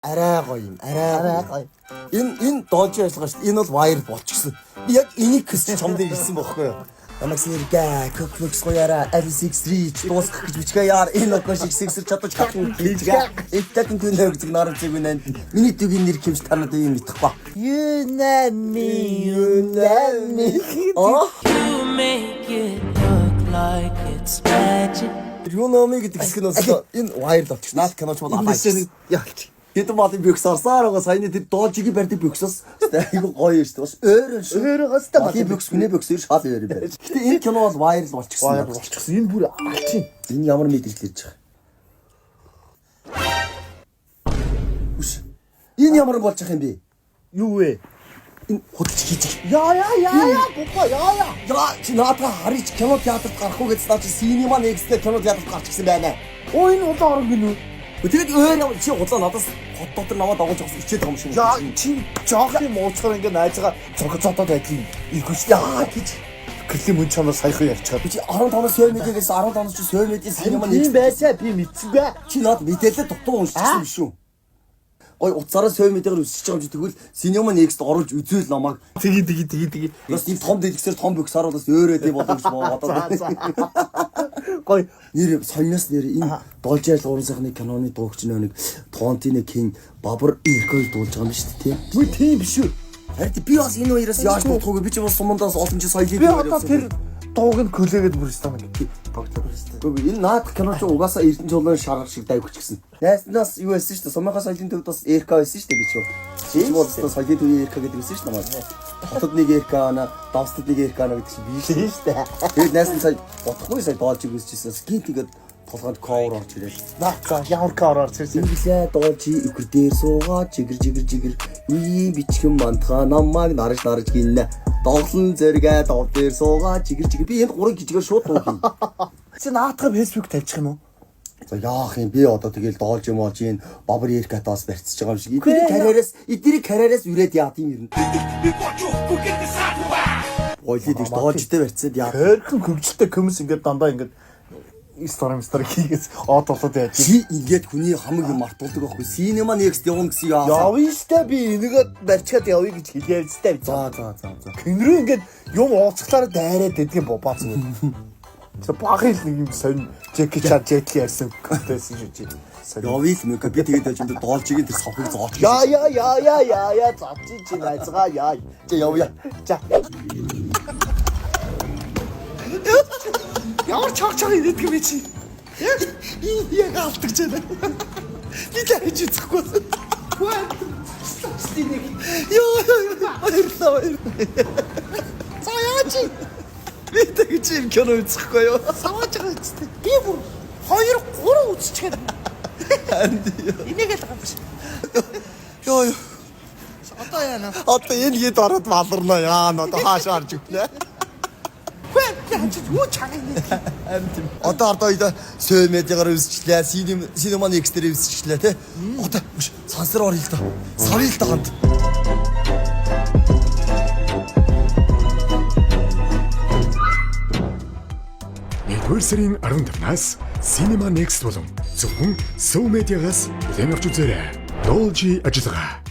Арай гоё юм. Арай гоё. Арай гоё. Энэ Должи ажиллагаа шүү дээ. Энэ бол viral болчихсон. Би яг энийг хүсч чам дээр ирсэн бохгүй юу? Намайг сэргээ, кокфокс гоёра, L6 reach дуусгах гэж бичгээ яар. Энэ окош X6 чадаж хатан хийжгээ. Эттэн түнэ өгдөг нарав зэг үнэн. Миний дүгийн нэр хэмж та надад юм мэдэхгүй. You know me, you know me. Аа? You make it look like it's magic. You know me гэдэг хэсэг нь бас энэ viral болчихсон. Наад киноч бол алаа. Нэг яалч. Хэдэн малын бөхс орсоор байгаа саяны тэр Должигийн барьдаг бөхсөөс айгу гоё юм шүү дээ. Бас өөр юм шүү. Өөрөө гостой малын бөхс гүнээ бөхс өөр шал өөр юм байна. Гэтэ энэ кино бол viral болчихсон. Viral болчихсон. Энэ бүр алчин. Энэ ямар мэдрэл ирж байгаа. Үш. Энэ ямар болж байгаа юм бэ? Юу вэ? Энэ худалч хийж. Яа яа яа яа буква яа яа. Яа чи наадгаа харъя чи кино театрт гарахгүй гэж наа чи Cinema Next-тэй кино театрт гарч ирсэн байна. Оо энэ улаан орон гинүү. Тэгээд өөр ямар чи худлаа надаас хот дотор намайг дагуулж авсан ичээд байгаа юм шиг. Яа чи жоох юм ууцгаар ингээ найзгаа зогц зодоод байдгийг ирэх шүү. Яа гэж Гэлийн мөн чамаар саяхан ярьчихад. би чи 15-аас сойр мэдээс 15-аас чи сойр мэдээ Cinema Тийм Next байсаа би мэдсэнгүй. чи над мэдээлэл дутуу уншчихсан юм шүү. Гой утсаараа сойр мэдээгээр өсөж байгаа юм чи тэгвэл Cinema Next оруулж үзвэл намайг Тгий тгий тгий тгий. бас ийм том дэлгэцээр том бөхс харуулаас өөрөө тийм болов гэж бодоод. Гой Нэр соньноос нэр энэ Долж ажил гурван сайхны киноны дуугч нөө нэг Тонтины Кин Бабар Иркой дуулж байгаа юм шүү дээ тийм. үгүй тийм биш үү? Харин би бас энэ хоёроос яаж дуудахгүй би ч бас сумандаас олон жил соёлын Би одоо тэр дууг нь көлөөгээд бүрстэн нэг тоглоод бүрстэн. Үгүй энэ наад кино чи угаасаа Эрдэнэ чулуун шарга шиг дайгч гисэн. Найснаас юу байсан шүү дээ. Сумынхаа соёлын төвд бас РК байсан шүү дээ би чи. Чи бол соёлын төвийн РК гэдэг байсан шүү дээ намайг. Хотод нэг РК ана, давстад нэг РК ана гэдэг чинь би Тийм шүү дээ. Тэгээд найсан сая бодохгүй сая доолжиг үзчихсэн. Гинт ингээд толгойд cover орж ирэл. Наа за ямар cover орж ирсэн. Инглээ доолжи үхэр дээр суугаа жигэр жигэр жигэр үеийн бичгэн мандхаа намайг нарж нарж гиннэ. Доглон зэрэгэ дов дээр суугаа жигэр жигэр би энэ гурыг жижигээр шууд дуу хий. Чи наатахаа Facebook тавьчих юм уу? За яах юм би одоо тэгэл доолж юм олж ийн бабар эркатаас барьцж байгаа юм шиг. Эдний карьераас эдний карьераас үрээд яа тийм юм. Гойлид их доолжтой барьцаад яа. Хөрхөн хөгжилтэй көмс ингээд дандаа ингээд стори стори хийгээс од болоод яаж. Чи ингээд хүний хамаг юм мартуулдаг байхгүй. Cinema Next явна гэсэн яа. Явъя штэ би энийгээ барьчаад явъя гэж хэлээ штэ. За за за за. Гинрүү ингээд юм ууцглаараа дайраад байдгийн бобаа зүгээр. Тэр багын л нэг юм сонь Джеки Чан Жетли ярьсан контентсэн шүү чи. Сонь. Явъя л мөкө би тэгээд байж энэ доолжигийн тэр савхыг зооч. Яа яа яа яа яа яа зодчих чи найзгаа яа. Чи явъя. За. Ямар чаг чаг ирээд юм бэ чи? Яг алдагч байна. Би л хийж үзэхгүй. Йоо баярлалаа баярлалаа. За яа чи? Би тэгж юм кино үзэхгүй юу? Савааж байгаа үстэй. Би бүр 2 3 үзчихээд. Харин тий. Энийгээ л ганц. Йоо ёо. Одоо яана? Одоо энэ хэд ороод баларна яа одоо хаашаа орж өгнө. Хөө чи юу чаг инээ? Харин тийм. Одоо ард хоёлоо сөө медиагаар үзчихлээ. Cinema Next дээр үзчихлээ тий. Одоо үш сансар орё л доо. Савъя л доо хамт. Нэгдүгээр сарын 15-наас Cinema Next болон зөвхөн So Media-гаас хүлээн авч үзээрэй. Dolby ажиллагаа.